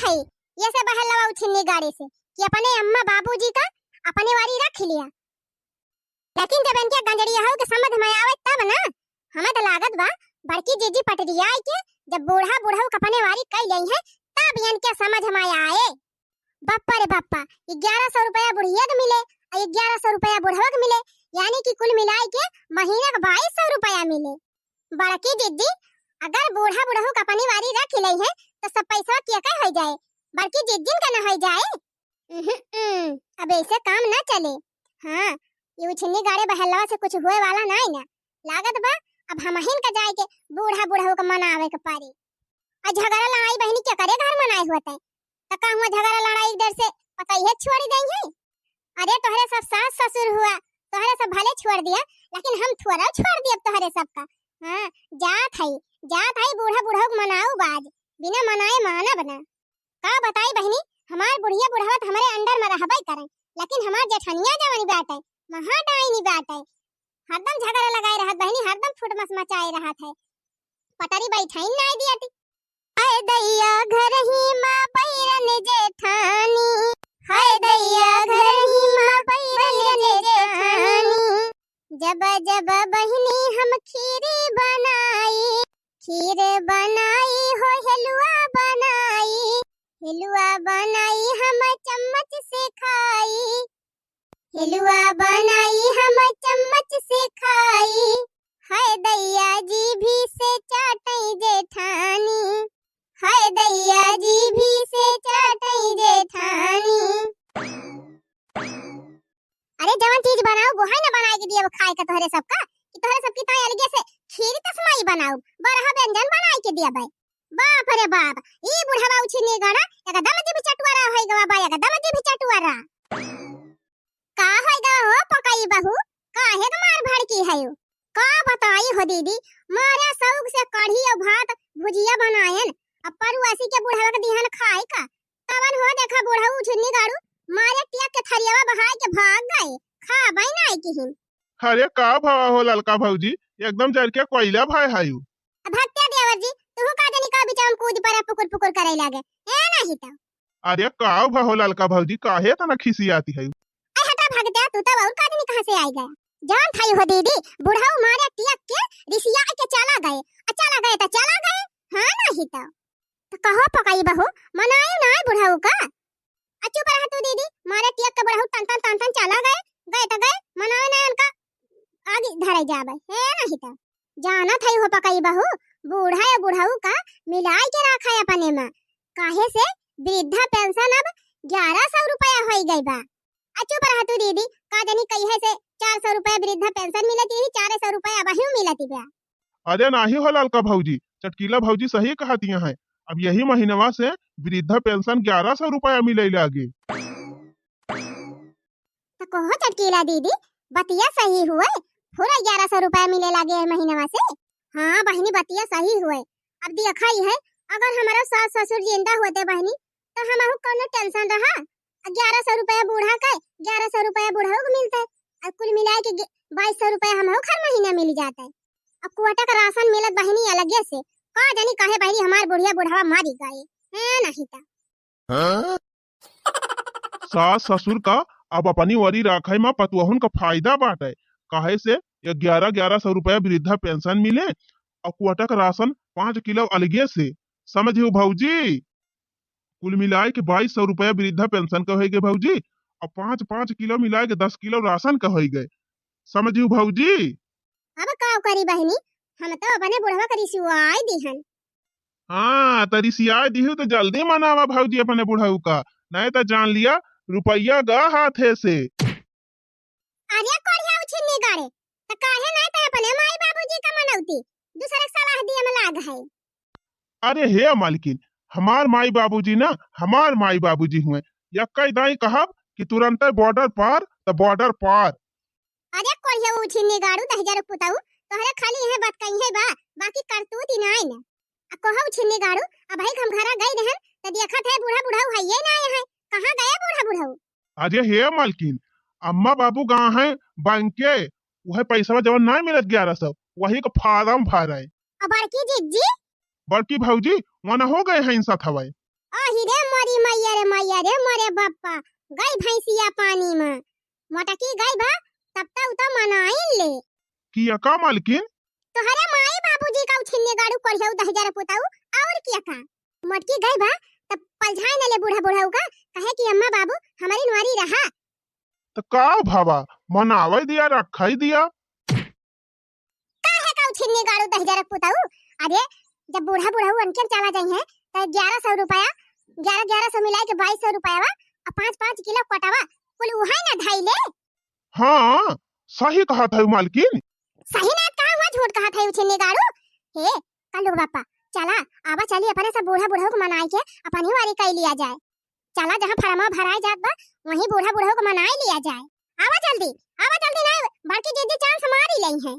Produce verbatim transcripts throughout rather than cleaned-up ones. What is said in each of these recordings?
जात हई, ये से बहलवा उछिन्नी गाड़े से कि अपने अम्मा बाबूजी का अपने वारी रख लिया। लेकिन जब इनके गंजड़िया हो के समझ में आवे तब ना, हमें तो लागत बा बड़की जीजी पटरिया आई के जब बूढ़ा बुढ़ऊ के अपने वारी कई लई है तब इनके समझ में आए। बप्पा रे बप्पा, ग्यारह सौ रुपया बुढ़िया के मिले और ग्यारह सौ रुपया बुढ़वा के मिले, यानी कि कुल मिलाई के महीना के बाईस सौ रुपया मिले। बड़की दीदी, अगर बूढ़ा बुढ़ऊ का अपनी वारी रख ले है तो सब पैसा के कई हो जाए, बड़की दीदी का न हो जाए। उहुं, उम, अब ऐसे काम ना चले। हाँ, ये उछिन्नी गाड़े बहलवा से कुछ हुए वाला ना है ना। लागत बा अब हमहिन का जाए के बूढ़ा बुढ़ऊ का मनावे के पड़ी। आ झगड़ा लड़ाई बहिनी के करे घर मनाए होत है, त का हुआ झगड़ा लड़ाई इधर से पता ही है छोड़ देंगे। अरे तोहरे सब सास ससुर हुआ, तोहरे सब भले छोड़ दिया, लेकिन हम थोड़ा छोड़ दिया तोहरे सबका। हाँ, जात है, जात है बूढ़ा बुढ़ऊ के मनाऊ बाज, बिना मनाए मानब ना। का बताई बहिनी, हमार बुढ़िया बुढ़वा त हमरे अंडर में रहबे करे, लेकिन हमार जेठनिया जवानी बाटे, महा डाइनी बाटे, हरदम झगड़ा लगाए रहत बहिनी, हरदम फुटमस मचाए रहत है। पटरी बैठाइन नाई दियती। हाय दैया घरही मा बैरन जेठानी, हाय दैया घरही मा बैरन जेठानी। जब जब बहिनी हम खीरी बनाई, खीर बनाई हो हेलुआ बनाई, हेलुआ बनाई हम चम्मच से खाई, हेलुआ बनाई हम चम्मच से खाई। हाय दैया जीभी से चाटई जेठानी, हाय दैया जीभी से चाटई जेठानी। अरे जवन चीज बनाऊ वो है ना बनाए के दिया खाए का तोहरे सबका, कि तोहरे सबकी ताई अलगे से खीर तसमाई बनाऊ, बरहा व्यंजन बनाए के दिया भाई। बाप रे बाप, ई बुढ़वा उछिन्नी गाड़ा एकदम जीभ चटुआरा होई गवा बा, एकदम जीभ चटुआरा। का होई गवा हो पकई बहू, काहे के मार भड़की है? का बताई हो दीदी, मारे शौक से कढ़ी और भात भुजिया बनायन, अब परुआसी के बुढ़वा के दिहन खाए का, तवन हो देखा बुढ़ऊ उछिन्नी गाड़ू मारे टियक के थरियावा बहाई के भाग गए, खाबई नाई किहिन। अरे का भवा हो ललका भौजी, एकदम जर के कोयला भाई हायू। अब हत्या देवर जी, तू का जनी का बिचाम कूद परे पुकुर पुकुर करे लागे, ए नहीं तो। अरे का भवा हो ललका भौजी, काहे तना खिसियाती है? अरे हटा भगत्या, तू तो और का जनी कहाँ से आई गया? जान थाई हो दीदी, बुढ़ऊ मारे टियक के रिसिया के चला गए, आ चला गए तो चला गए, हाँ नहीं तो। तो कहो पकई बहू, मनाई नाई बुढ़ऊ का? आ चुप रह तू दीदी, मारे टियक के बुढ़ऊ टन टन टन टन चला गए, गए तो गए, मनावे ना उनका आगे धरे जाबे, हे नहीं तो। जानत है हो पकई बहू, बूढ़ा या बुढ़ऊ का मिलाई के रखा है अपने में, काहे से वृद्धा पेंशन अब ग्यारह सौ रुपया होई गई बा। आ चुप रह तू दीदी, का जनी कहिए से चार सौ रुपया वृद्धा पेंशन मिलती है, चार सौ रुपया अबहियो मिलती बा। अरे नाही हो ललका भौजी, चटकीला भौजी सही कहतिया हैं। अब यही महीनवा से वृद्धा पेंशन ग्यारह सौ रुपया मिले लागे। तो कहो चटकीला दीदी, बतिया सही हुए, पूरा ग्यारह सौ रुपया मिले लागे है महीनवा से। हाँ बहिनी, बतिया सही हुए। अब देखा ही है, अगर हमारा सास ससुर जिंदा होते बहिनी, तो हमहू कौनो टेंशन रहा। ग्यारह सौ रुपया बूढ़ा के, ग्यारह सौ रुपया बुढ़ऊ के मिलते, और कुल मिला के बाईस सौ रुपया हमहू हर महीना मिल जाते। अब कोटा का राशन मिलत बहिनी अलगे से, का जानी काहे बहिनी हमार बुढ़िया बुढ़वा मारी गए, हैं नहीं ता। हाँ? सास ससुर का अब अपनी वरी राखे में पतुअहुन का फायदा बाटे, काहे से ये ग्यारह ग्यारह सौ रुपया वृद्धा पेंशन मिले और कोटा का राशन पाँच किलो अलगे से, समझियो भौजी? कुल मिलाए के बाईस सौ रुपया वृद्धा पेंशन का होई गए भौजी, और पाँच पाँच किलो मिलाए के दस किलो राशन का होई गए, समझियो भौजी? अब का करी बहिनी, हम तो अपने बुढ़वा का रिसियाई दिहन। हाँ, तो रिसियाई दिहू तो जल्दी मनावा भौजी अपने बुढ़ऊ का, नहीं तो जान लिया रुपया गा हाथे से। अरे कोढ़िया उछिन्नी गाड़े, त काहे नहीं ते अपने माई बाबूजी का मनौती, दूसरे के सलाह दिए में लाग है। अरे हे मालकिन, हमार माई बाबूजी ना, हमार माई बाबूजी हुए, यक्का दाई कहब कि तुरंते बॉर्डर पार, त बॉर्डर पार। अरे कोढ़िया उछिन्नी गाड़ू दहिजर पुताऊ, तोहरे खाली यह बात कही है बा, बाकी करतूत ही नाई न। आ कहो उछिन्नी गाड़ू, अब भाई हम घरा गई रहन, त देखत है बूढ़ा बुढ़ऊ है ये ना आए हैं, कहाँ गए बूढ़ा बुढ़ऊ? अरे हे मालकिन, अम्मा बाबू गाँव है बैंक के, वह पैसा जवन ना मिलत ग्यारह सौ, वही का फार्म भर है। आ बड़की जिज्जी? बड़की भौजी वहाँ हो गए हैं इन साथ हवाई। आही रे मोरी मैया रे मैया रे मोरे बप्पा, गई भैंसिया पानी में। मोटकी गई बा, तब तो उ तो मनाइन ले। किया का मालकिन? तोहरे माई बाबूजी का उछिन्ने गाड़ू करियौ दहिजर पुताऊ, और किया का? मोटकी गई बा, तब पलझाए न ले बूढ़ा बूढ़ा का, कहे कि अम्मा बाबू हमारी नुआरी रहा। तो का भावा, मनावे दिया, रखाई दिया। काहे का उछिन्नी गाड़ू दहिजरक पुताऊ? अरे, जब बूढ़ा बुढ़ऊ उनके चला जाई हैं, तो ग्यारह सौ रुपया, ग्यारह, ग्यारह सौ मिलाए के बाईस सौ रुपया बा, और पाँच, पाँच किलो कोटवा, कुल उहाई ना धाई ले। हाँ, सही कहत है मालकिन। सही ना कहा हुआ, झूठ कहत है उछिन्नी गाड़ू। हे, कल्लू बापा, चला, आवा चली अपने सब बूढ़ा बुढ़ऊ को मनाई के अपनी वारी कई लिया जाए। चला, जहाँ फरमा भराए जात बा, वहीं बूढ़ा बुढ़ऊ को मनाई लिया जाए। आवा जल्दी, आवा जल्दी, नहीं बड़की दीदी चांस मारी लई हैं।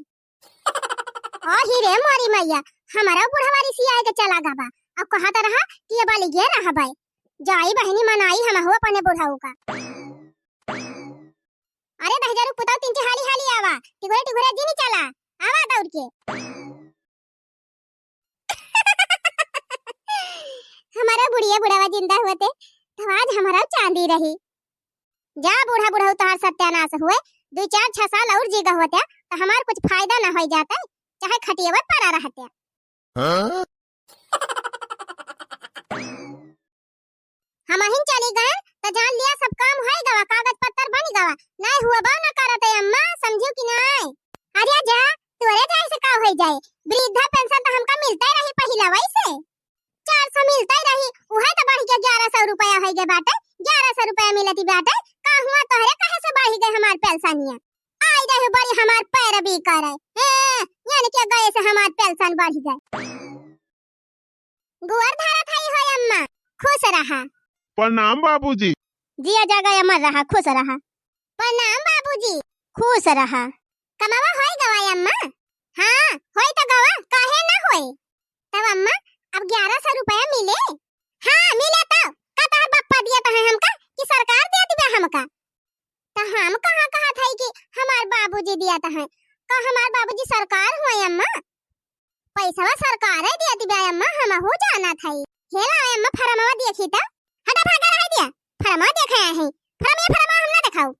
और ही रे मोरी मैया, हमारा बुढ़वा रिसियाए के चला गवा। अब कहत रहा कि ये बाली गे रहबै। जाई बहिनी मनाई हमहू अपने बुढ़ऊ का। अरे दहिजरू पुताऊ, तिनची हाली हाली आवा, टिघुरे टिघुरे जिनी चला, आवा दौड़ के। हमारा बुढ़िया बुढ़वा जिंदा होते, तो आज हमारा चांदी रही। जा बूढ़ा बुढ़ऊ, तोहार सत्यानाश हुए, दो चार छह साल और जीगा होते, तो हमार कुछ फायदा ना होई जाता, चाहे खटियवा पड़ा रहते। हाँ? हमहिन चली गए, तो जान लिया सब काम होई गवा, कागज पत्तर बनी गवा, नहीं हुआ बा ना करत है अम्मा, समझियो कि नहीं? अरे जा, तोरे जाए से का होई जाए, वृद्धा पेंशन तो हमका मिलते रही पहिला वैसे। चार सौ मिलते रही, उहे तो बढ़ के ग्यारह सौ रुपया होई गए बाटे, ग्यारह सौ रुपया मिलती बाटे, का हुआ तोहरे कहे से बढ़ गए हमार पेंशनिया? आई रहे बड़ी हमार पैरवी करे, हैं, यानी के गए से हमार पेंशन बढ़ गए। गोर धरत हई हो अम्मा, खुश रहा। प्रणाम बाबूजी। जिया जागा अमर रहा, खुश रहा। प्रणाम बाबूजी। खुश रहा। कमावा होई गवा अम्मा? हाँ, होई तो गवा, काहे ना होई? तब अम्मा, अब ग्यारह सौ रुपया मिले? हाँ, मिले तो। का तोहर बप्पा दिया तो है हमका कि सरकार दिया दिबा हमका? तो हम कहाँ कहत हई कि हमार बाबूजी दिया तो है? का हमार बाबूजी सरकार हुए अम्मा? पैसवा सरकारे दिया दिबा अम्मा, हमहू जानत हई। हे ला अम्मा, फरमवा देखी त। हटा, भागा रहे दिया। फरमवा देखे आए हई। फरमिया फरमवा हम ना देखाऊ।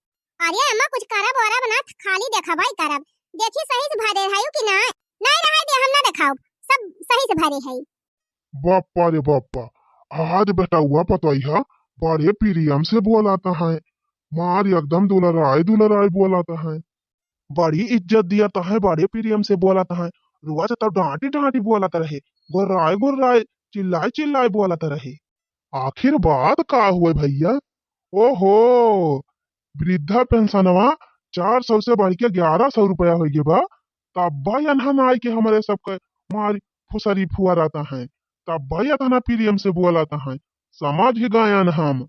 अरे अम्मा, कुछ करब ओरब ना, खाली देखबाई करब। देखी सही से भरे हयू कि नाय। नहीं रहे दिया, हम ना देखाऊ। सब सही से भरे हई। बाप्पा रे बाप्पा, आज बेटउआ पतोहिया बड़े प्रेम से बोलाता है, मार एकदम दुलराय दुलराय बोलाता है, बड़ी इज्जत दियाता है, बड़े प्रेम से बोलाता है। रोज तब डांटी डांटी बोलाता रहे, गुर्राय गुर्राय, चिल्लाय चिल्लाय बोलाता रहे। आखिर बात का हुए भैया? ओहो, वृद्धा पेंशनवा चार सौ से बढ़ के ग्यारह सौ रुपया होइ गए बा, तब बा एनहन आइ के हमरे सबके मारी फुसरी फुआराता है, तब बा एतना प्रेम से बोलाता है, समझ गयन हम।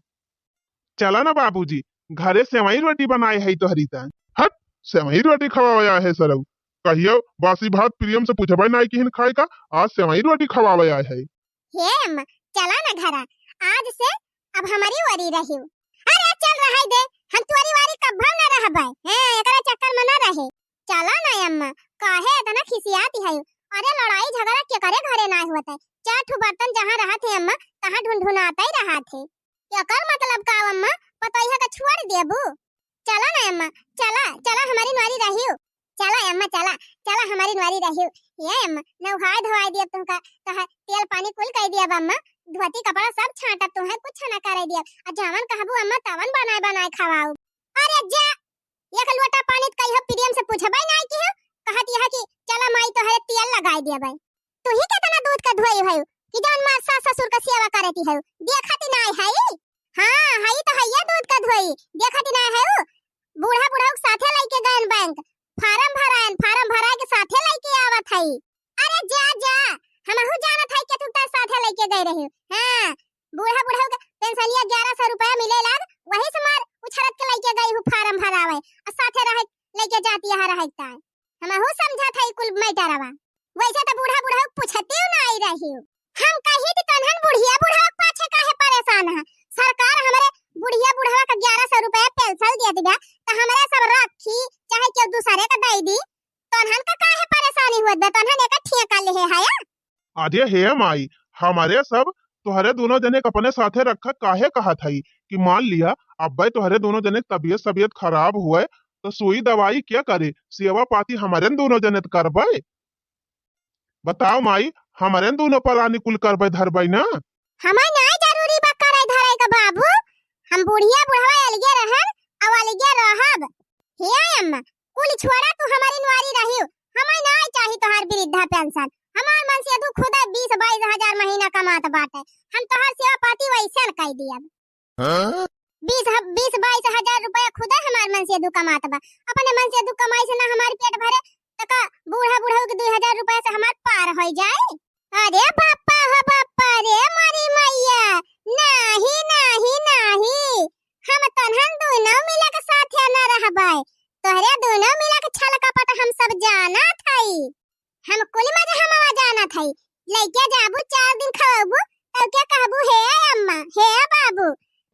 चला ना बाबूजी, घरे सेवई रोटी बनाए है तोहरी ताई। हट, सेवई रोटी खवावे आए है सरऊ, कहियो बासी भात प्रेम से पूछबे नाई किहिन खाए का, आज सेवई रोटी खवावे आए है। हे अम्मा, चला ना घरा, आज से अब हमरी ओरी रहियो। अरे चल रहै दे, हम तोरी वारी कब्बो ना रहबै। हैं, एकरा चक्कर में ना रहे। चला ना अम्मा, काहे एतना खिसियाती है? अरे लड़ाई झगड़ा केकरे घरे ना होत है? चार ठो बर्तन जहाँ रहत है अम्मा, तहाँ ढुनढुनाते रहत है। एकर मतलब का अम्मा, पतोहिया का छोड़ देबू? चला ना अम्मा, चला, चला हमरी नुआरी रहियो। चला अम्मा, चला, चला हमरी नुआरी रहियो। ये अम्मा, नहाय धोवाय दिया तुमका, तोहार तेल पानी कुल कइ दिया अम्मा, धोती कपड़ा सब छांटब, तुम्हें कुछ ना करे दिया। आ जवन कहबू अम्मा, तवन बनाए बनाए खवाऊ। अरे जा, एक लोटा पानी त कहियो प्रेम से पूछबे नाई किहो, कहत यह कि चला माई तोहरे तेल लगाए देबै। तू ही केतना दूध का धोई है कि जौन मार सास ससुर का सेवा करती है, देखत ही नाई है। हाँ, हई तो हइये दूध का धोई, देखत ही नाई है। बूढ़ा बुढ़ऊ के साथे लइके गयन बैंक, फार्म भरायन, फार्म भराए के साथे लइके आवत हई। अरे जा, जा, हमहू जानत हई कि तू तार साथे लइके गए रही। हाँ, बूढ़ा बुढ़ऊ के पेंशनिया ग्यारह सौ रुपया मिले लाग, वही से मार उछरत के लइके गई हूँ फार्म भरावे, और साथे रहे लइके जाती यहाँ रहे ताय। हमहू समझत हई कुल मैटरवा। वैसे तो बूढ़ा बुढ़ऊ पूछते ना आई रही। हम कही कि तनहन बुढ़िया बुढ़वा के पाछे काहे परेशान है? सरकार हमरे बुढ़िया बुढ़वा का ग्यारह सौ रुपया पेंशन दिया दिया, तो हमरे सब रखी, चाहे केहू दूसरे का दे दी। तनहन का काहे परेशानी हुआ बे? तनहन एक ठेका लेहे है या? अरे हे माई, हमरे सब तोहरे दुनो जने के अपने साथे रखा काहे कहत हई कि मान लिया, अब्बे तोहरे दुनो जने के तबियत, तबियत खराब हुए, तो सुई दवाई क्या करे, सेवा पाती हमरे दुनो जने त करबे। बताओ माई, हमरे दुनो परानी कुल करबे धरबे ना? हमें नाई जरूरी बा करे धरे के बाबू, हम बुढ़िया बुढ़वा अलगे रहन, अब अलगे रहब। हे अम्मा, कुल छोड़ा, तू हमारी नुआरी रहियो, हमें नाई चाही तोहार वृद्धा पेंशन। हमार मनसेधू खुदे बीस बाईस हजार महीना कमात बाटे, हम तोहार सेवा पाती वैसन कई दियब। हाँ? बीस ह-, बीस बाईस हजार रुपया खुदे हमार मनसेधू कमात बा, अपने मनसेधू कमाई से ना हमार पेट भरे, त का बूढ़ा बुढ़ऊ के दुई हजार रुपया से हमार पार हो जाए? अरे बापा हो बापा रे मोरी मैया, नाही, नाही, नाही, हम तोहन दुनो मिले के साथे न रहबै, तोहरे दुनो मिले के छल कपट हम सब जानत हई, हम कुल मजहमवा जानत हई। लइके जाबू, चार दिन खवबू, तब के कहबू, "हे अम्मा, हे बाबू,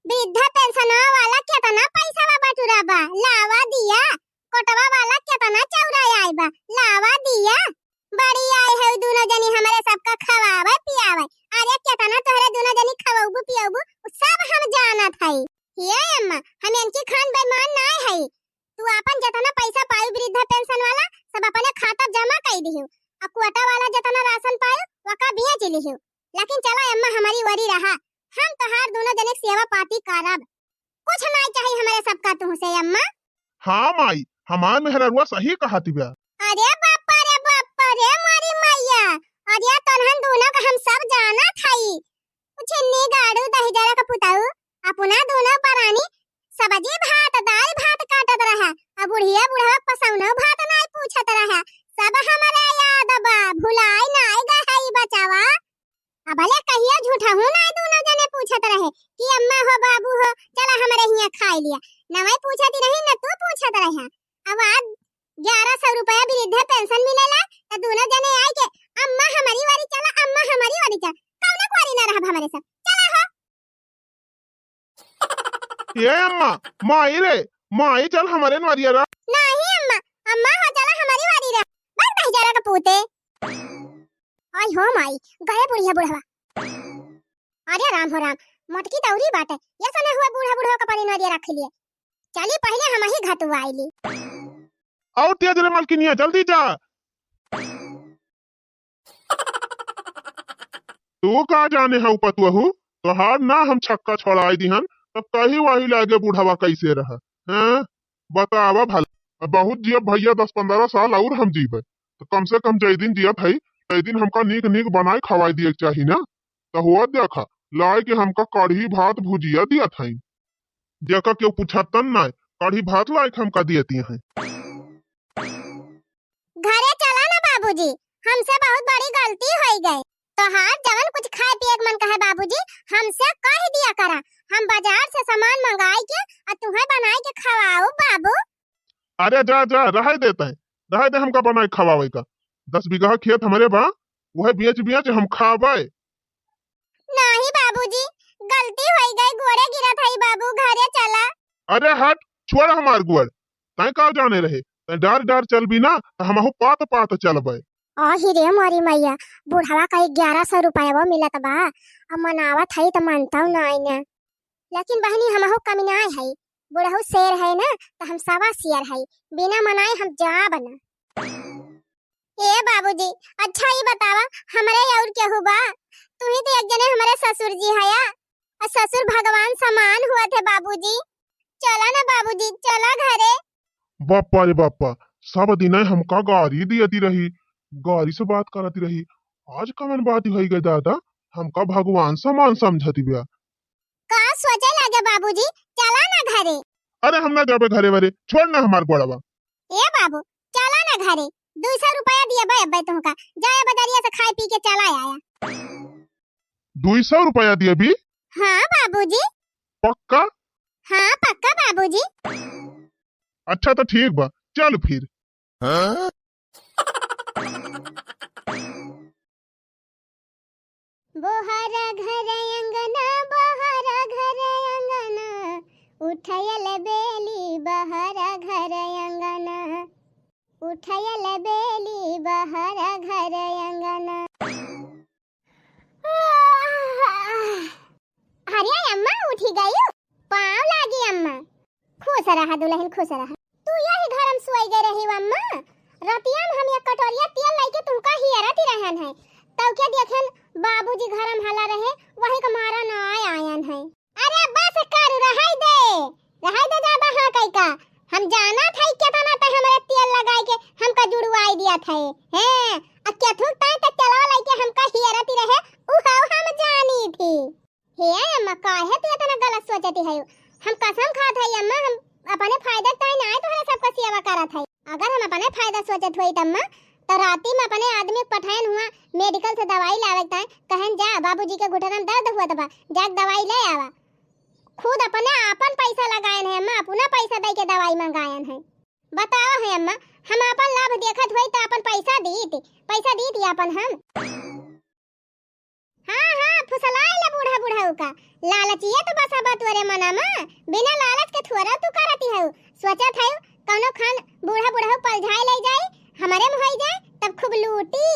वृद्धा पेंशनवा वाला केतना पैसा बा बटुरा बा, लावा दिया, कोटवा वाला केतना चौरा आए बा, लावा दिया।" बड़ी आई है दुनो जनी हमरे सबका खवावे पियावे। अरे केतना तोहरे दुनो जनी खवबू पियबू, उ सब हम जानत हई। हे अम्मा, हम इनकी खान बेईमान नाय हई। तू आपन जतना पैसा पायू वृद्धा पेंशन वाला, सब अपने खाता जमा कई दिहू, आ कोटा वाला जतना राशन पायू, वका बेच लिहू। लेकिन चला अम्मा, हमारी वरी रहा, हम तोहार दुनो जने के सेवा पाती करब। कुछ नाय चाही हमरे सबका तुहसे अम्मा। हाँ माई, हमार मेहररुआ सही कहत बिया। अरे बापा रे बापा रे मोरी मैया, अरे तोहन दुनो का हम सब जानत हई। उ छिन्नी गाड़ू दहिजरा का पुताऊ, अपना दुनो परानी सब्जी भात, दाल भात काटत रहा, आ बुढ़िया बुढ़वा पसौनो भात नाय पूछत रहा। सब हमरे याद बा, भुलाई नाय गए हई बचावा। अब भले कहियो झूठहू नाय दुनो जने पूछत रहे कि अम्मा हो बाबू हो, चला हमरे हियां खाई लिया। न वही पूछत रही, न तू पूछत रहे। अब आज ग्यारह सौ रुपया वृद्धा पेंशन मिलेला, त दुनो जने आई के, "अम्मा हमारी वारी चला, अम्मा हमारी वारी चला।" कौनो कुआरी ना रहब हमरे सब। चला हो। ए अम्मा, माई रे, माई चल हमरे नवरिया रा। नहीं अम्मा, अम्मा हो चला हमारी वारी रा। बस दहिजरा का पूते। आई हो माई, गए बुढ़िया बुढ़वा। अरे राम हो राम, मटकी दौरी बाटे, ये सने हुए बूढ़ा बूढ़ा का पानी नदिया रख लिए। चली पहले हम ही घटुआई ली। और तेज रे मलकिनिया, जल्दी जा। तू का जाने हऊ पतुअहू, तोहार ना हम छक्का छोड़ाई दिहन, तब कही वही लागे बुढ़वा कैसे रह। हैं? बतावा भला, अब बहुत जियब भैया, दस पन्द्रह साल और हम जीबे, तो कम से कम जै दिन जियत हई, तै दिन हमका नीक नीक बनाए खवाई दिए के चाही ना। तो हुआ देखा, लाए के हमका कढ़ी भात भुजिया दियत हई, जेका केहू पूछतन नाय, कढ़ी भात लाए के हमका दियती हैं। घरे चला ना बाबूजी, हमसे बहुत बड़ी गलती होई गई। तोहार जवन कुछ खाए पिए के मन कहे बाबूजी, हमसे कह दिया करा, हम बाजार से सामान मंगाई के आ तुहे बनाई के खवाऊ बाबू। अरे जा, जा, रहे देते हैं, रहे दे हमका बनाए खवावे का। दस बीघा खेत हमरे बा, वह बेच बेच हम खावे। नाही बाबूजी, गलती होई गई, गोड़े गिरत हई बाबू, घरे चला। अरे हट, छोड़ हमार गोड़, तैं का जाने रहे, तैं डार डार चलबी ना, त हमहू पात पात चलबे। आही रे मोरी मैया, बुढ़वा का ग्यारह सौ रुपया मिलत बा, अब मनावत हई त मानतौ नाई न। लेकिन बहनी हमहू कमी नाई हई, बुढ़ऊ शेर है ना, त हम सवा शेर हई, बिना मनाए हम जाब न। ए बाबूजी, अच्छा ई बतावा, हमरे और केहू बा? तू ही तो एक जने हमरे ससुर जी हया, आ ससुर भगवान समान हुआ थे बाबूजी। चला ना बाबूजी, चला घरे। बापा रे बापा, सब दिन हमका गारी दियती रही, गारी से बात करती रही। आज कवन बात होई गई दादा, हमका भगवान समान समझती बिया। का सोचे लगे बाबूजी, चला ना घरे। अरे हम ना जाबे घरे वरे, छोड़ ना हमार गोड़वा। ए बाबू, चला ना घरे, दुई सौ रुपया दिया बे अब्बे तुमका, जाए बजरिया से खाए पी के चला आया। दुई सौ रुपया दिया भी? हाँ बाबूजी। पक्का? हाँ पक्का बाबूजी। अच्छा तो ठीक बा, चल फिर। हाँ? बोहरा घर अंगना, बोहरा घर अंगना, उठयल बेली बहरा घर अंगना, उठयल बेली बहरा घर अंगना। रहा दुलहिन, खुश रहा। तू यही घर में सोई गए रही अम्मा। रतिया में हम एक कटोरिया तेल लेके तुमका हियरत ही रहन है। तब के देखन बाबूजी घर में हला रहे, वही के मारा ना आए आयन है। अरे बस कर, रहाई दे, रहाई दे ज्यादा हाँ कई का। हम जाना था केतना ते हमरे तेल लगाई के हमका जुड़वाई दिया था। हैं, आ केथू ताई ते तेलवा लेके हमका हियरत ही रहे, उहाव हम जानी थी। हे अम्मा, काहे तू इतना गलत सोचती है? हम कसम खात है अम्मा, हम अपने फायदा ताई ना आए तोहरा सबका सेवा करत है। अगर हम अपने फायदा सोचत होई त अम्मा, तो राती में अपने आदमी के पठायन हुआ मेडिकल से दवाई लावे ताई, कहन जा बाबूजी के घुटना में दर्द हुआ बा, जाके दवाई ले आवा। खुद अपने आपन पैसा लगायन है अम्मा, अपना पैसा दे के दवाई मंगायन है। बतावा है अम्मा, हम आपन लाभ देखत होई तो अपन पैसा दीत, पैसा दीत ही अपन हम। हाँ, हाँ, फुसलाए ले बूढ़ा बुढ़ऊ का। लालचिए तो बसा बा तोरे मना मा। बिना लालच के थोड़ा तू करती हऊ। सोचत हऊ, कौनो खान बूढ़ा बुढ़ऊ पलझाए ले जाई, हमरे में होई जाए, तब खूब लूटी।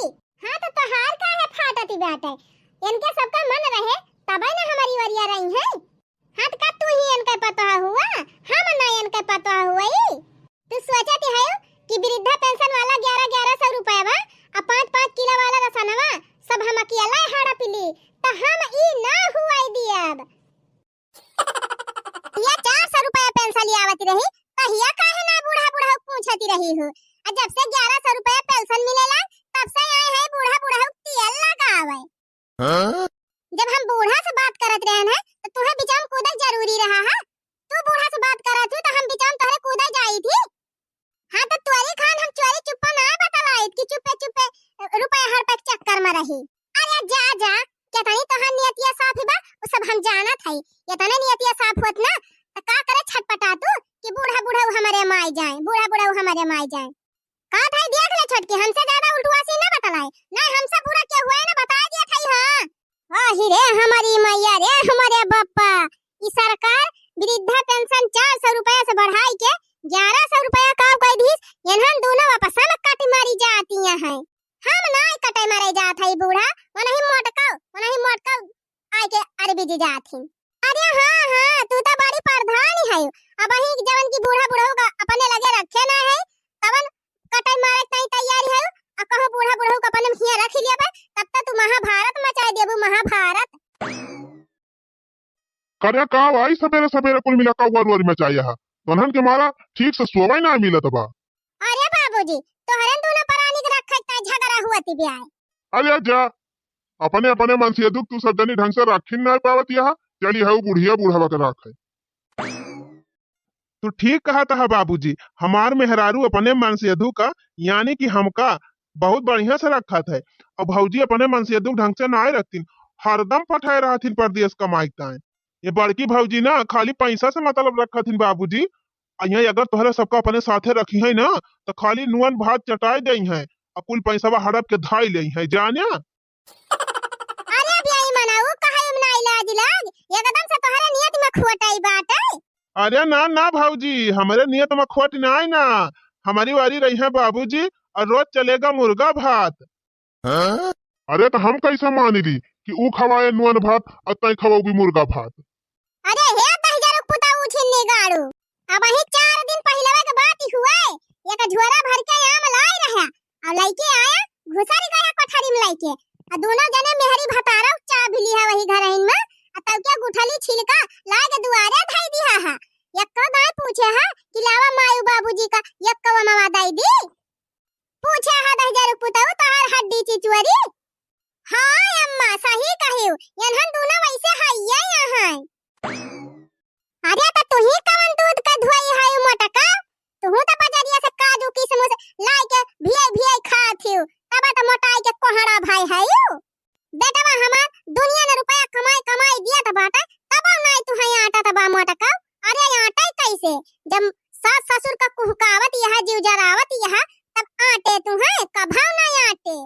हाँ, तो तोहार काहे फाटती बाटे? इनके सबका मन रहे, तबे न हमारी वरिया रही हैं। हाँ, त का तू ही इनके पतोह हुआ? हम ना इनके पतोह हुई? तू सोचत हऊ कि वृद्धा पेंशन वाला ग्यारह ग्यारह सौ रुपया बा, आ पाँच पाँच किलो वाला रसनवा, सब हम अकेला हड़प ली, त हम ई ना हुआई दियब। या चार सौ रुपया पेंशन आवत रही, तहिया काहे ना बूढ़ा बुढ़ऊ पूछती रही हो? आ जब से ग्यारह सौ रुपया पेंशन मिलेला, तब से आए हैं बूढ़ा बुढ़ऊ तेल लगावे। हाँ? जब हम बूढ़ा से बात करत रहन है, तो तुहे बिचाम कूदे जरूरी रहा है। तू बूढ़ा से बात करत हू, तो हम बिचाम तोहरे कूदे जाई थी। हाँ, तो तोरी खान हम चोरी चुप्पा ना बतलाइत कि चुप्पे चुप्पे रुपया हड़पे के चक्कर में रही। अरे जा, जा, केतनी तोहार नियतिया साफ ही बा, उ सब हम जानत हई। एतने नियतिया साफ होत ना, तो का करे छटपटा तू कि बूढ़ा बुढ़ऊ हमरे माई जाए, बूढ़ा बुढ़ऊ हमरे माई जाए। का भाई देख ले छोटकी, हमसे ज्यादा उल्टुआ सी ना बतलाए। नहीं, हमसे बुरा केहू है ना, बताए दिया था, हाँ। आही रे हमारी मैया रे, हमारे बप्पा, ई सरकार वृद्धा पेंशन चार सौ रुपया से बढ़ाई के ग्यारह सौ रुपया का कर दीस। इन्हन दोनों आपस में कट मारी जाती हैं। हम ना कटे मारे जात है बूढ़ा, वो नहीं मोटका, वो नहीं मोटका आए के अरबी जी जात ही। अरे हाँ, हाँ, तू तो बड़ी प्रधान है। अब वही जवन की बूढ़ा बुढ़ऊ का अपने लगे रखे ना है, तवन कटाई मारे ताई तैयारी है। आ कहो बूढ़ा बुढ़ऊ का अपने हिया रख लिया बा, तब तो तू महाभारत मचाए देबू, महाभारत। करे का भाई, सबेरे सबेरे कुल मिला का वरुआरी मचाया है। तोहन के मारा ठीक से सोवे ना मिलत बा। अरे बाबूजी, तोहरे दोनों परानी के रखे त झगड़ा हुआ ती ब्याह। अरे जा, अपने अपने मन से दुख तू सब जनी ढंग से रखी ना पावत यहाँ, चली हऊ बुढ़िया बूढ़वा के रखे। तू ठीक कहत ह बाबूजी, हमार मेहरारू अपने मन से दुख का, यानी कि हमका बहुत बढ़िया से रखत है। अब भौजी अपने मन से दुख ढंग से नाय रखतीन, हरदम पठाए रहथिन परदेस कमाई ताए। ये बड़की भौजी ना खाली पैसा से मतलब रखथिन बाबूजी। आ यहाँ अगर तोहरे सबका अपने साथे रखी है ना, तो खाली नुअन भात चटाए दे हैं, आ कुल पैसवा हड़प के धाई ले हैं, जाने। अरे बेईमाना, ऊ कहे में ना इलाज लाग, एकदम से तोहरे नियत में खोटाई बाटे। अरे ना, ना भौजी, हमरे नियत में खोट ना आए ना, हमारी वारी रही है बाबूजी, और रोज चलेगा मुर्गा भात। अरे तो हम कैसे मान ली कि ऊ खवाए नुअन भात और तय खवाओगी मुर्गा भात? अरे हे दहिजरू पुता उठिन निगाड़ू, अब ही चार दिन पहिलवा के बात ही हुए, एक झोरा भर के आम लाई रहा, और लइके आया, घुसर गया कोठरी में लइके, आ दोनों जने मेहरी भतारा चाह भी लिहा वही घर में, आ तब के गुठली छिलका लाए के दुआरे धई दिहा है। यक्को दाई पूछे है कि लावा मायू बाबूजी का यक्को मवा दई दी। पूछे है दहिजरू पुतऊ तोहार हड्डी चिचुअरी। हाँ अम्मा, सही कहियो, इन्हन दोनों वैसे हइये यहाँ। अरे तो तू ही कवन दूध का धोई है मोटका? तू तो बजरिया से काजू किशमिश लाई के भियाई भियाई खात हियो, तब तो मोटाई के कोहड़ा भाई है यू। बेटवा हमार दुनिया ने रुपया कमाई कमाई दिया त बाटे, तब नाई तू है आटा तबा मोटका। अरे आटा कैसे, जब सास ससुर का कुहकावत यहाँ जीव जरावत यहाँ, तब आटे तू है, कभाव नाई आटे।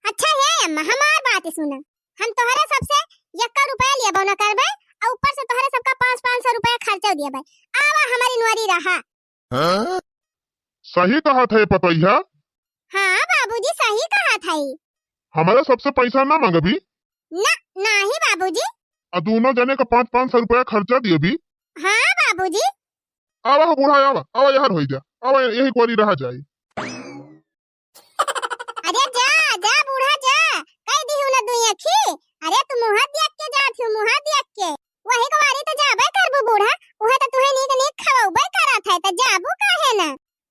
अच्छा हे अम्मा, हमार बात सुना, हम तोहरे सबसे यक्का रुपया लेबो न करबे, और ऊपर से तोहरे सबका पाँच पाँच सौ रुपया खर्चा दियबे। आवा हमारी नुआरी रहा। हाँ? सही कहत है पतैया। हाँ बाबूजी, सही कहत है। हमारे सबसे पैसा ना मांगबी? ना, नाही बाबूजी। आ दोनों जने का पाँच पाँच सौ रुपया खर्चा दियबी? हाँ बाबूजी। आवा हो बूढ़ा, आवा, आवा, यहाँ होइ जा, आवा, यही कोरी रहा जाए। अरे जा, जा बूढ़ा जा, कह दी हूँ ना दुई अखी। अरे तू मुँहा देख के जात हूँ, मुँहा देख के। वही कवारी तो जाबे करबू बूढ़ा, उहे तो तुहे नीक नीक खवबे करत है, तो जाबू काहे ना?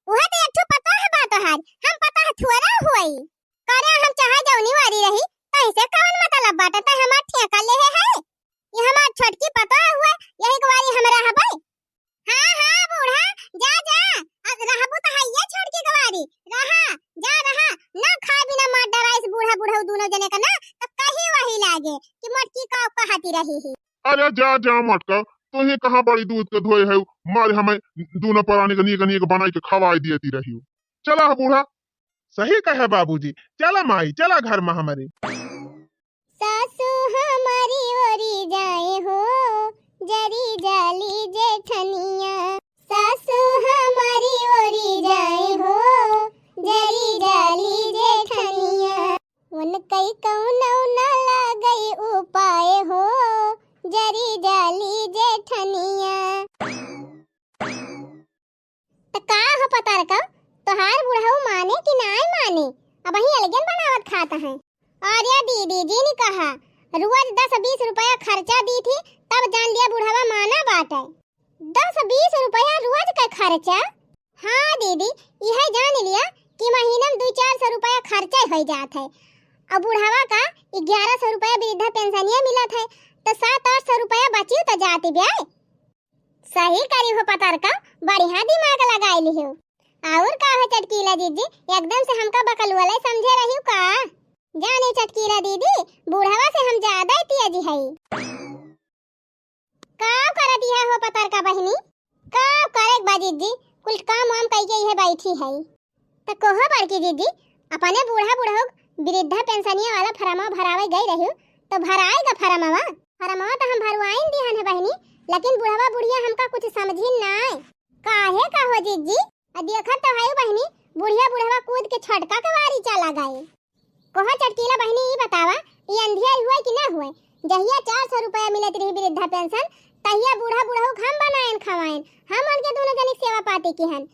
उहे तो एक ठो पतोह बा तोहार, हम पतोह थुअरा हुई। करे हम चाहे जौनी वारी रही, तैसे कौन मतलब बाटे, तै हमार ठेका लेहे है? ये हमार छोटकी पतोह हुए, यही कवारी हम रहबे। हाँ, हाँ, बूढ़ा, जा, जा, अब रहबू त हइये छोटकी कवारी, रहा, जा, रहा, ना खाए बिना मार डराइस बूढ़ा बुढ़ऊ दूनो जने का ना, त कहीं वही लागे कि मोटकी का कहती रही ही। अरे जा, जा मोटका, तू ही कहाँ बड़ी दूध के धोए है, मारे हमें दूनो परानी के नीक नीक बनाई के खवाई दियती रही हो। चला हो बूढ़ा। सही कहे बाबूजी, चला माई, चला घर में हमारे। सासू हमारी ओरी जाए हो, जरी जाली जेठनिया। सासू हमारी ओरी जाए हो, जरी जाली जेठनिया। उनकई कौनो न लागई उपाय हो, जरी जाली जेठनिया। त का हो पतरका, तोहार बुढ़ऊ माने कि नाय माने? अबहीं अलगन बनावत खात हैं। अरे दीदी जी ने कहा, रोज दस बीस रुपया खर्चा दी थी, तब जान लिया बुढ़वा माना बाटे। दस बीस रुपया रोज का खर्चा? हाँ दीदी, यह जान लिया कि महीना में दो चार सौ रुपया खर्चा हो जात है। अब बुढ़वा का ग्यारह सौ रुपया वृद्धा पेंशनिया मिलत है, तो सात आठ सौ रुपया बची तो जाती ब्याय। सही करी हो पतरका, बढ़िया दिमाग लगाई लिहो। और का हो चटकीला जीजी, एकदम से हमका बकलुआ लाई समझे रही का? जाने चटकीला दीदी, बूढ़वा से हम ज्यादा ही तेज हई। का करत है हो पतरका बहिनी? का करे बा जीजी, कुल काम वाम कई के इहे बैठी है। त कहो बड़की दीदी, अपने बूढ़ा बुढ़ऊ वृद्धा पेंशनिया वाला फरमवा भरावे गई रही, तो भराए गा फरमवा? फरमवा तो हम भरवाइन दिहन है बहिनी, लेकिन बुढ़वा बुढ़िया हमका कुछ समझिन नाय। काहे का हो जीजी? आ देखत तो है बहिनी, बुढ़िया बुढ़वा कूद के छोटका के वारी चला गए। कहो चटकीला बहिनी, ई बतावा, ई अंधिया हुए कि ना हुए? जहिया चार सौ रुपया मिलत रही वृद्धा पेंशन, तहिया बूढ़ा बुढ़ऊ हम बनाएन खवाएन, हम उनके दोनों जने सेवा पाती किहन।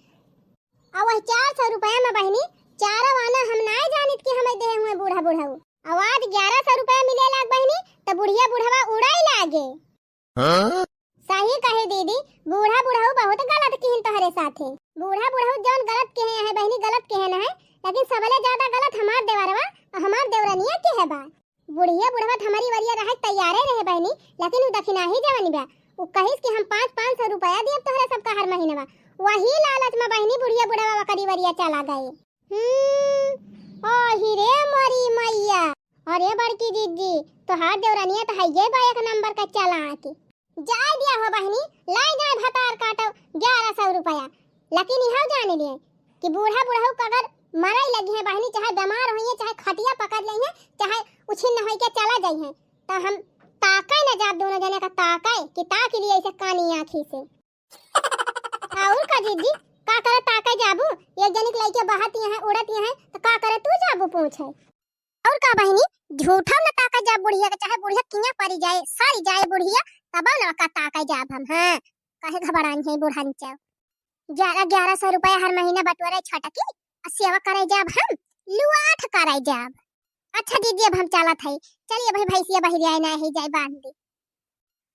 आ वही चार सौ रुपया में बहिनी, चारों आना हम नाय जानित कि हमें देहे हुए बूढ़ा बुढ़ऊ। आ आज ग्यारह सौ रुपया मिले लाग बहिनी, त बुढ़िया बुढ़वा उड़ाई लागे। हाँ? सही कहे दीदी, बूढ़ा बुढ़ऊ बहुत गलत किहिन तोहरे साथे। बूढ़ा बुढ़ऊ जौन गलत किहे है बहिनी, गलत किहे न है, लेकिन सबले ज्यादा गलत हमार देवरवा और हमार देवरनिया किहे बा। बुढ़िया बुढ़वा त हमरी वरिया रहे तैयारे रहे बहिनी, लेकिन उ दखिनाही जवन बा, उ कहिस कि हम पाँच, पाँच सौ रुपया दियब तोहरे सबका हर महीनवा। वही लालच में बहिनी बुढ़िया बुढ़वा वकरी वरिया चला गए। हम्म, ओही रे मोरी मैया। अरे बड़की दीदी, तोहार देवरनिया त हइये बा एक नंबर का चालाक। जाए दिया हो बहिनी, लाई जाए भतार काटो ग्यारह सौ रुपया। लेकिन इहो जान लिए कि बूढ़ा बुढ़ऊ का अगर मरई लगी है बहिनी, चाहे बीमार होइए, चाहे खटिया पकड़ लेइए, चाहे उछिन्न होई के चला जाइए, तो हम ताके न जाब दोनों जने का ताके कि ताक लिए ऐसे कानी आँखी से। और का जीजी, का करे ताके जाबू? एक जनिक लइके बहत यहाँ, उड़त यहाँ, तो का करे तू जाबू पूछे? और का बहिनी, झूठा न ताके जाब बुढ़िया के, चाहे बुढ़िया किया परी जाए, सारी जाए बुढ़िया, तब न का ताके जाब हम, हाँ, काहे घबरानी है बुढ़न चाव। ग्यारह, ग्यारह सौ रुपया हर महीना बटोरे छटकी, और सेवा करे जाब हम, लुआठ करे जाब। अच्छा दीदी, अब हम चलत हई, चलिए भाई, भैंसिया बहिरिया ना ही जाए, बांध दी।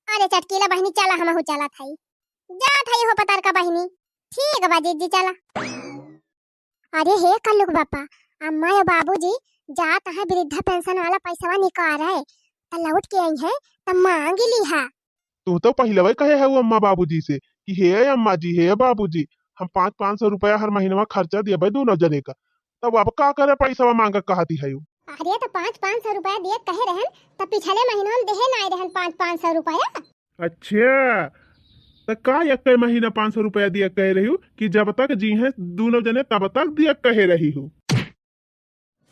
अरे चटकीला बहिनी, चला, हमहू चलत हई। जात हई हो पतरका बहिनी। ठीक बा जीजी, चला। अरे हे कल्लुक बापा, अम्मा या बाबूजी जात है वृद्धा पेंशन वाला पैसवा निकाले, त लौट के आई है, त मांग लिहा। तू तो पहिलवे कहे है अम्मा बाबूजी से कि हे अम्मा जी, हे बाबूजी, हम पाँच, पाँच सौ रुपया हर महीनवा खर्चा देबे दोनों जने का, तब अब का करे पैसवा मांग कहती है? अरे तो पाँच, पाँच सौ रुपया दिए कहे रहन, त पिछले महीनवा में देहे नाय रहन पाँच, पाँच सौ रुपया। अच्छा, त का एक महीना पाँच सौ रुपया दिया कहे रही हूँ कि जब तक जी हैं दोनों जने तब तक दिया कहे रही हूँ।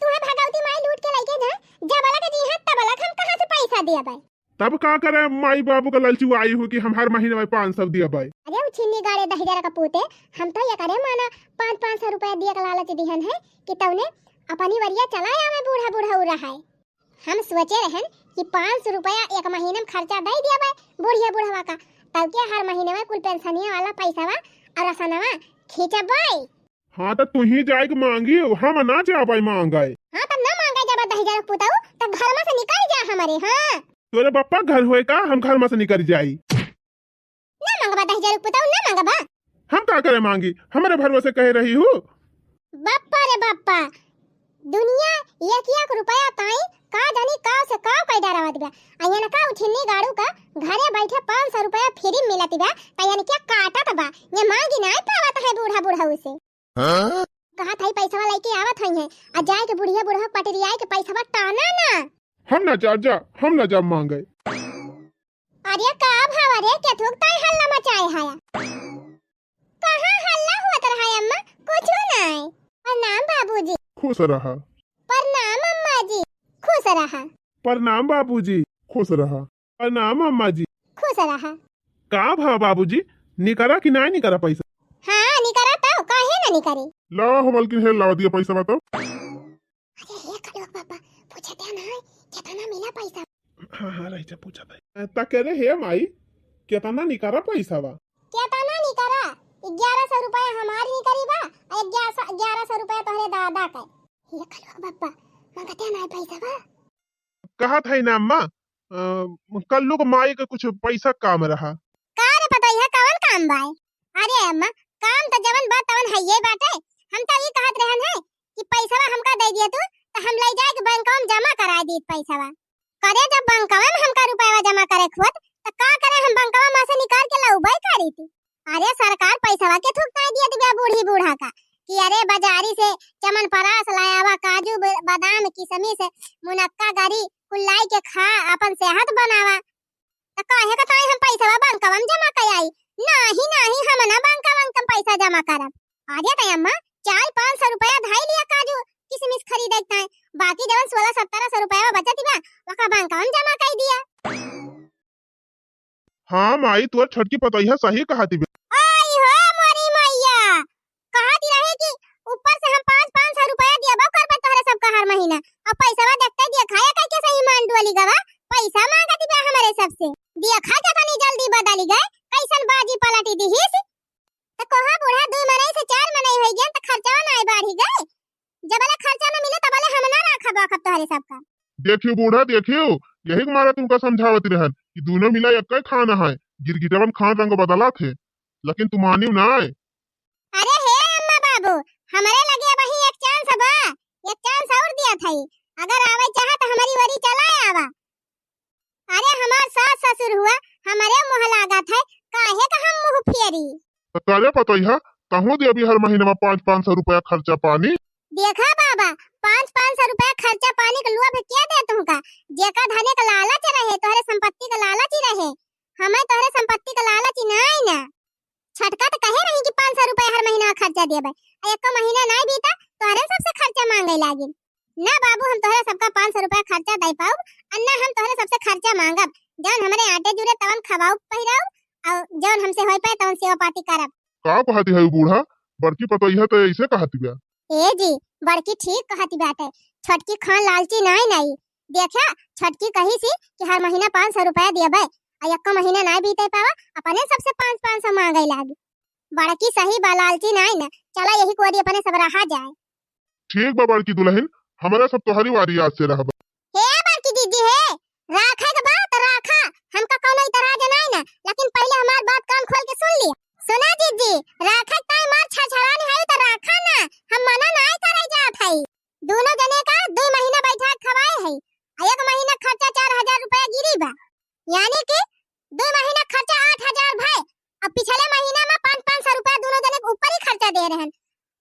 तुहे भगवती माई लूट के लइके जा, जब लग जी हैं तब लग हम कहाँ से पैसा दिया बाय? तब का करे माई बाबू का ललचुआई हूँ कि हम हर महीने में पाँच सौ दिया बाय? अरे उ छिन्नी गाड़े दहिजर का पूते, हम तो ये करे माना पाँच पाँच सौ रुपया दिया का लालच दिहन है कि तौने अपनी वरिया चला आवे बूढ़ा बूढ़ा उ रहा है। हम सोचे रहन कि पाँच सौ रुपया एक महीने में खर्चा दे दिया बाय बुढ़िया बुढ़वा का, तब के हर महीने में कुल पेंशनिया वाला पैसावा और रसनवा खींचबै। हाँ, त तू ही जाइके मांगी, हम ना जाबै मांगै। हाँ, त ना मांगै जाबा दहिजर पुतऊ, त घर में से निकल जा हमरे, हाँ। तोरे बप्पा घर होए का, हम घर में से निकल जाई? ना मांगबा दहिजर पुतऊ, ना मांगबा। हम का करे मांगी, हमरे भरोसे कहे रही हूँ। बप्पा रे बप्पा, दुनिया एक एक रुपया ताई का जानी काव से काव कई डरावत बा। आ यनका उठिन्नी गाड़ू का घरे बैठे पाँच सौ रुपया फ्री मिलत बा, त यनके काटत बा। ये मांगी नाई पावत है बूढ़ा बुढ़ऊ से। हाँ? कहत है पैसवा लइके आवत है, आ जाइके बुढ़िया बुढ़ऊ पटरियाइके पैसवा टाना ना। हम ना जाब जा, हम ना जाब मांगे। अरे का भवा रे, केथुक ताई हल्ला मचाए हया? कहाँ हल्ला होत रहा अम्मा? कुछू नाय। प्रणाम बाबूजी। खुश रहा। प्रणाम अम्मा जी। खुश रहा। प्रणाम बाबूजी। खुश रहा। प्रणाम अम्मा जी। खुश रहा। का भा बाबूजी, निकरा कि नाय निकरा पैसा? हाँ, निकरा तो, काहे ना निकरे? लावा हो मलकिन, हे लावा दिया पैसा बताओ। अरे हे कलुआ बाबा, पूछत है ना, केतना मिला पैसा? हाँ, हाँ, रही जा, पूछत है। त कह रहे, हे माई, केतना निकरा पैसा बा? केतना निकरा? ग्यारह सौ रुपया हमार निकरी बा, और ग्यारह सौ, ग्यारह सौ रुपया तोहरे दादा के। हे कलुआ बाबा, मांगते ना पैसा बा? कहत है ना अम्मा, अ, कल्लू के माई के कुछ पैसा काम रहा। का रे पतोहिया, कवन काम बा? अरे अम्मा, काम त जवन बा तवन हइये बाटे। हम त ई कहत रहन है कि पैसवा हमका दे दिया तू, त हम ले जाए के बैंकवा में जमा कराए दीत पैसवा। करे जब बैंकवा में हमका रुपया जमा करे के होत, त का करे हम बैंकवा में से निकाल के लउबे करी थी। अरे सरकार पैसवा केथुक ताई दियत बिया बूढ़ी बूढ़ा का कि अरे बाजारी से चमनपरास लायावा, काजू ब-, बादाम, किशमिश, मुनक्का गरी कुल लाई के खा, अपन सेहत बनावा। त काहे का ताई हम पैसवा बैंकवा में जमा कर आई? नाही, नाही, हम ना बैंकवा में पैसा जमा करब। अरे त अम्मा, चार पाँच सौ रुपया धाई लिया काजू किशमिश खरीदे के ताई, बाकी जवन सोलह सत्रह सौ रुपया बचत बा, ओका बैंकवा में जमा कर दिया। हाँ माई, तोर छोटकी पतोहिया सही कहत बे। आई हो मोरी मैया, कहत रहे कि ऊपर से हम पाँच पाँच सौ रुपया दियाबो करबे तोहरे सबका हर महीना, अब पैसवा देखते दिया खाया कह के सही मान डोली गवा, पैसा मांगत बे हमरे सबसे। देखा के तनी जल्दी बदली गए, कैसन बाजी पलटी दिहिस। त कोहा बूढ़ा दुई मनई से चार मनई होई गए, त खर्चा ना बढ़ी गए। जबले खर्चा न मिले तबले हम ना राखब वाखब तोहरे सबका। देखियो बूढ़ा, देखियो, यही के मारे तुमका समझावत रहन कि दोनों मिला एक्के खाना है, गिरगिटवन खान रंग बदलत है, लेकिन तुम मानियो ना आए। अरे हे अम्मा बाबू, हमरे लगे अबही एक चांस बा, एक चांस और दिया था, अगर आवे चाहे तो हमारी वरी चला आवा। अरे हमार सास ससुर हुआ, हमरे मुँह लागत है, काहे का हम मुँह फेरी? त करे पतोहिया, तहूँ दे अभी हर महीने में पाँच पाँच सौ रुपया खर्चा पानी। देखा बाबा, पाँच पाँच सौ रुपया खर्चा पानी के लोभ के दे तुमका? जेका धने का लालच रहे, तोहरे संपत्ति का लालच ही रहे, हमें तोहरे संपत्ति का लालच ही नाई ना। छटका त कहे रही कि पाँच सौ रुपया हर महीना खर्चा देबे, आ एको महीना नाई बीता, तोहरे सबसे खर्चा मांगे लागिन। ना बाबू, हम तोहरे सबका पाँच सौ रुपया खर्चा दे पाउब, और ना हम तोहरे सबसे खर्चा मांगब। जौन हमरे आटे जुरे तवन खवाउब पहिराउब, और जौन हमसे होई पाए तवन सेवा पाती करब। का कहती है बूढ़ा? बड़की पतोहिया तो ऐसे कहती बा। ए जी, बड़की ठीक कहती बाटे, छोटकी खान लालची नाई नाई। देखा, छोटकी कही सी कि हर महीना पाँच सौ रुपया देबे, आ एको महीना नाई बीते पावा, अपने सबसे पाँच पाँच सौ मांगे लागी। बड़की सही बा, लालची नाई ना। चला यही कोरी अपने सब रहा जाए। ठीक बा बड़की दुल्हन, हमरा सब तोहरी वारी आज से रहबा। हे बड़की जीजी हे, राखे के बा त राखा, हमका कौनो इतराज नाई ना, लेकिन पहले हमार बात कान खोल के सुन लिया। सुना जीजी, राखे के ताई मार छछड़ानी है त राखा ना, हम मना नाई करे जात है। दोनों जने का दुई महीना बैठा खवाए है, आ एक महीना खर्चा चार हजार रुपया गिरी बा, यानी कि दुई महीना खर्चा आठ हजार भए, अब पिछले महीना में पाँच पाँच सौ रुपया दोनों जने के ऊपर ही खर्चा दे रहन,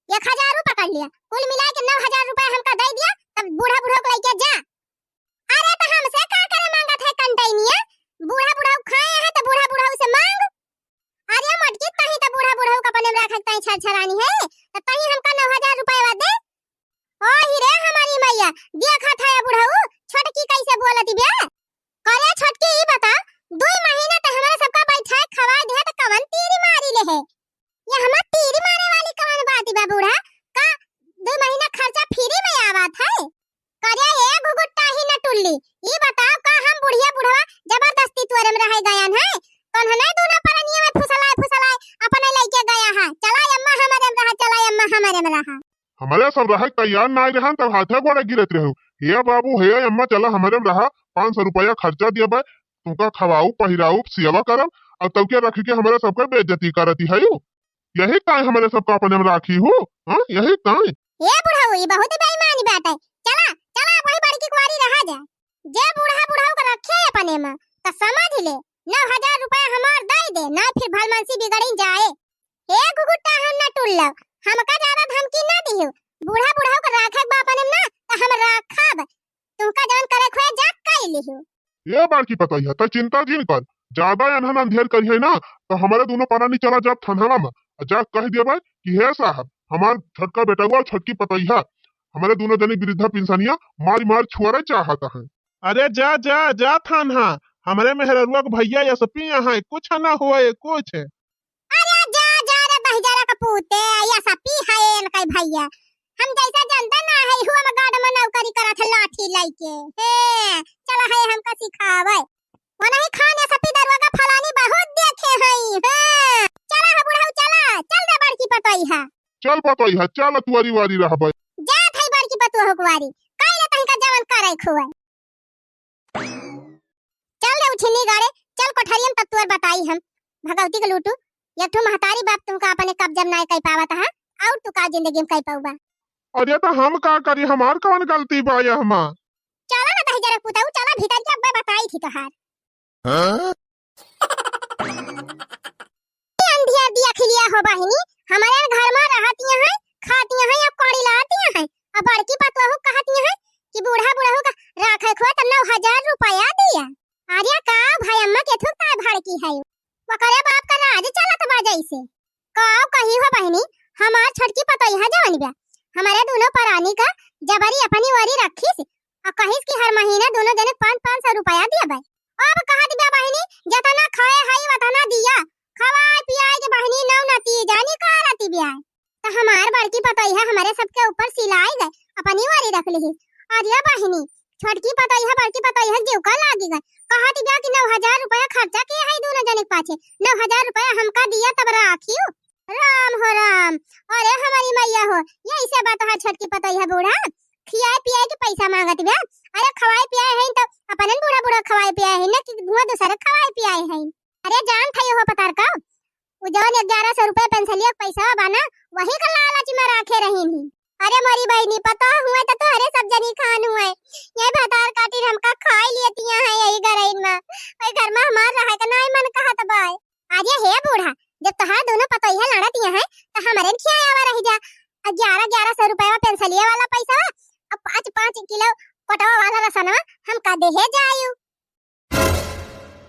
एक हजार ऊ पकड़ लिया, कुल मिला के नौ हजार रुपया हमका दे दिया, तब बूढ़ा बूढ़ा को लेके जा। अरे तो हमसे का करे मांगत है कंटैनिया, बूढ़ा बूढ़ा खाए है तो बूढ़ा बूढ़ा से मांग। अरे मोटकी, तही तो बूढ़ा बूढ़ा का अपने में रखे ताई छरछरानी है, तो तही हमका नौ हजार रुपया दे। ओ ही रे हमारी मैया, देखत है बुढ़ऊ, छोटकी कैसे बोलत बे। करे छोटकी, ई बता, दुई महीना ते हमरा सबका बैठाए खवाए दे, त कवन तीरी मारी ले है? ये हमार तीरी मारे वाली कवन बात बा बूढ़ा? का दुई महीना खर्चा फ्री में आवत है? करे ए घुघुट्टा ही न टुल्ली, ई बताओ का हम बुढ़िया बुढ़वा जबरदस्ती तोरे में रह गयन है? कौन हमें दूना परनिया में फुसलाए फुसलाए अपने लइके गया है? हमरे सब रहे तैयार नाहीं रहन, तब हाथे गोड़े गिरत रहू, "हे बाबू, हे अम्मा, चला हमरे में रहा, पाँच सौ रुपया खर्चा दिया बा, तुमका खवाऊ, पहिराऊ, सेवा करब, और तब के रख के हमरे सबके बेइज्जती करती है यू। यही ताई हमरे सबका अपने में राखी हो, हाँ, यही ताई।" ए बुढ़ऊ, ई बहुत बेईमानी बात है। चला, चला, वही बड़की कुंवारी रहा जा। जे बूढ़ा बुढ़ऊ के रखे अपने में, त समझ ले, नौ हजार रुपया हमार दे दे, ना फिर भलमनसी बिगड़ी जाए। ए घुघुट्टा हम न टुल्लो, हमका ज्यादा धमकी न दिहु। बूढ़ा बुढ़ऊ के राखे के बा अपने में ना, त हम राखब। तुमका जवन करे खोए जा कई लिहु। ए बड़की पतोहिया, तै चिंता जिन कर, ज्यादा अनहन अंधेर करिहे ना, तो हमरे दोनों परानी चला जाब थानवा में, आ जा कह देबे कि हे साहब, हमार छोटका बेटवा और छोटकी पतोहिया हमरे दोनों जनी वृद्धा पेंशनिया मारी मार छुअरे चाहत हैं। अरे जा, जा, जा थानहा, हमरे मेहररुआ के भैया एसपी यहाँ है, कुछ ना होए, कुछ। अरे जा, जा रे बहिजरा के पूते, एसपी है इनके भैया। हम जैसा जनता ना है, हुआ में गार्ड में नौकरी करत है लाठी लइके। हे, चला है हमका सिखावे। वो नहीं खान एसपी दरोगा फलानी बहुत देखे हैं। हे, चला है बुढ़ऊ, चला, चल रे बड़की पतोहिया। चल पतोहिया, चल तुअरी वारी रहबे। जा थाई बड़की पतोह कुंवारी, कई रे तनिका जवन करे खुए। चल रे उठिनी गाड़े, चल कोठरिया में तब तुअर बताई हम। भगवती के लूटू, एक ठो महतारी बाप तुमका अपने कब्जा में नाय कई पावत है, और तू का जिंदगी में कई पाऊबा? अरे तो हम का करी, हमार कौन गलती बा यह मा? चला ना दहिजरा पुताऊ, चला भीतर के अब्बे बताई थी तोहार। हाँ? अंधिया दिया खिलिया हो बहिनी, हमारे घर में रहतिया हैं, खातिया हैं, अब कौड़ी लातिया हैं, अब बड़की पतोहू कहतिया हैं कि बूढ़ा बुढ़ऊ का राखे खोए त नौ हजार रुपया दिया। अरे का भाई अम्मा के थुक ताय भड़की है, ओकरे बाप का राज चलत बा जैसे। का कही हो बहिनी, हमार छोटकी पतोहिया जवन बा, हमारे दोनों परानी का जबरी अपनी ओरी रखीस, आ कहिस कि हर महीना दोनों जने पाँच पाँच सौ रुपया दिया बा। अब कहत बा बहिनी, जतना खाए हई वतना दिया, खवाए पियाए के बहिनी नौ नतीजा निकालती बा। त हमार बड़की पतोहिया हमरे सबके ऊपर सिलाई गए, अपनी ओरी रख लिहिस। अरे बहिनी, छोटकी पतोहिया बड़की पतोहिया के जीव का लागी गए, कहत बा कि नौ हजार रुपया खर्चा किए हई दोनों जने के पाछे, नौ हजार रुपया हमका दिया तब राखियो। राम हो राम, अरे हमारी मैया हो, यही से बात है छोटकी पतोहिया बूढ़ा, खियाए पियाए के पैसा मांगत बा। अरे खवाए पियाए हैं तो अपनन बूढ़ा बूढ़ा खवाए पियाए हैं ना कि धुआं दूसरे खवाए पियाए हैं। अरे जान था हो पतार का, उ जवन ग्यारह सौ रुपया पेंसिलिया के पैसा बा ना, वही का लालच में राखे रहीन ही। अरे मोरी बहिनी, पता हुए तो तोहरे सब जनी खान हुए, ये भतार काटिन हमका खाई लेतिया हैं यही घरइन में, वही घर में हमार रहे का नाई मन कहत बाय। अरे हे बूढ़ा, जब तोहार दोनों पतोहिया लड़तिया हैं, तो हमरे खिया आवा रही जा। ग्यारह ग्यारह सौ रुपया पेंसिलिया वाला पैसा, अब पाँच पाँच किलो कोटवा वाला रसनवा हमका देहे जायु।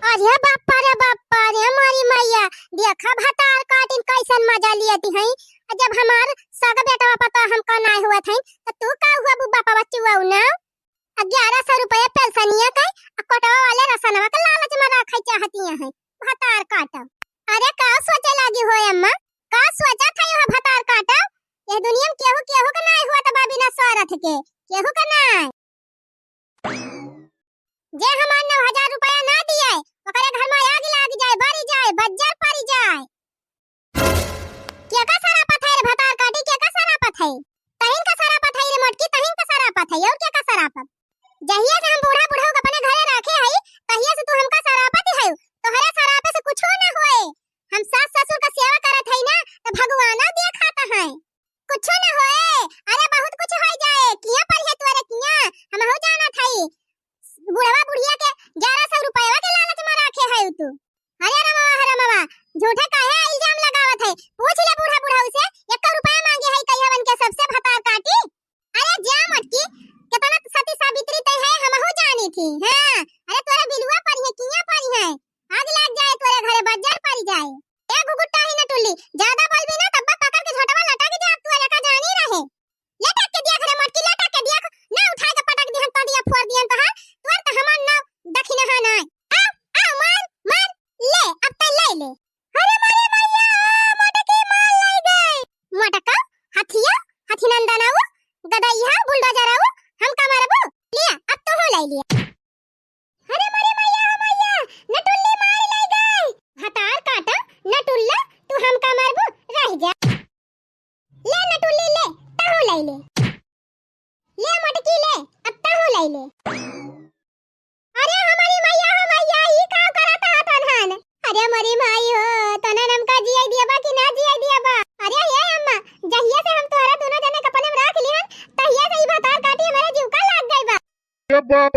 अरे बापा रे बापा रे मोरी मैया, देखा भतार काटिन कैसन मजा लियती हैं। जब हमार सग बेटवा पता हमका नाय हुआ था, तो तू का हुआ बु बापा बच्चुआ ना? ग्यारह सौ रुपया पेंसिलिया के, आ कोटवा वाले रसनवा के लालच में रखे चाहती हैं। भतार काटब। अरे का सोचे लागी हो अम्मा? का सोचा था यह भतार काटब? यह दुनिया में केहू केहू के नाय हुआ तो बा बिना स्वार्थ के, केहू के नाय। जे हमार नौ हजार रुपया ना दिए, ओकरे घर में आग लाग जाए, बरी जाए, बज्जर परी जाए। केका सरापत है रे भतार काटी, केका सरापत है? तहिन का सरापत है रे मोटकी, तहिन का सरापत है, और केका सरापत? जहिया से हम बूढ़ा बुढ़ऊ के अपने घरे रखे हई, तहिया से तू हमका सरापत ही हऊ। तोहरे सरापे से कुछो ना होए। हम सास ससुर का सेवा करत हई ना, तो भगवान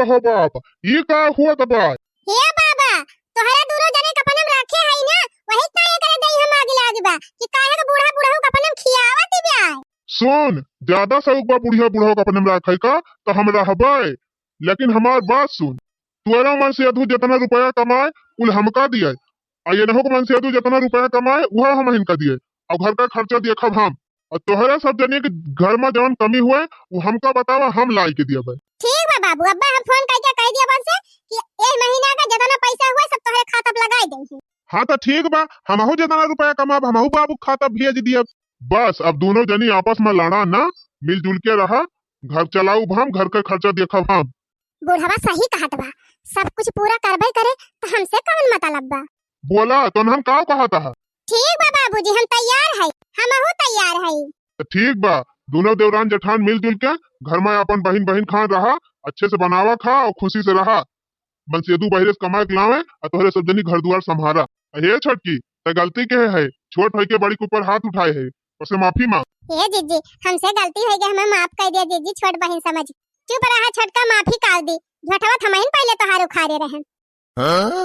हो बाप, ई का होत बा? हे बाबा, तोहरा दूनो जने के अपने में राखे हई ना, वही काहे करे देही हम आगे लागे बा कि काहे के बूढ़ा बुढ़ऊ के अपने में खियावत बा। सुन, ज्यादा शौक बा बुढ़िया बुढ़ऊ के अपने में राखे का, तो हम रहबे, लेकिन हमार बात सुन। तोहरा मनसेधू जितना रुपया कमाए, कुल हमका दिए, आ एनहू के मनसेधू जितना रुपया कमाए, उहा हमहिन का दिए, और घर का खर्चा देखब हम। और तोहरा सब जने के घर में जवन कमी हुए, वो हमका बतावा, हम लाई के दियबे। ठीक बा बाबू, अब्बे हम फोन करके कह दिया बन से कि एक महीना का जितना पैसा हुए, सब तोहरे खाता पे लगाई देही। हाँ, तो ठीक बा, हमहू जितना रुपया कमाब, हमहू बाबू के खाता भेज दियब। बस, अब दूनो जनी आपस में लड़ा ना, मिलजुल के रहा, घर चलाऊ हम, घर का खर्चा देखब हम। बुढ़वा सही कहत बा, सब कुछ पूरा करबे करे, तो हमसे कौन मतलब बा? बोला, तो हम का कहत हा? ठीक बा बाबूजी, हम तैयार है, हमहू तैयार है। तो ठीक बा, दूनो देवरान जेठान मिलजुल के घर में अपन बहिन बहिन खान रहा, अच्छे से बनावा खा और खुशी से रहा। मनसेधू बहिरे से कमाए के लावे, और तोहरे सब जनी घर दुआर संभारा। हे छोटकी, ते गलती के है, छोट होई के बड़ी के ऊपर हाथ उठाए है, ओसे माफी मांग। हे जीजी, हमसे गलती हो गई, हमें माफ कर दिया जीजी, छोट बहिन समझ। चुप रहा छोटका, माफी काल दी, झोटवा थमहिन पहले तोहार उखाड़े रहे। हाँ?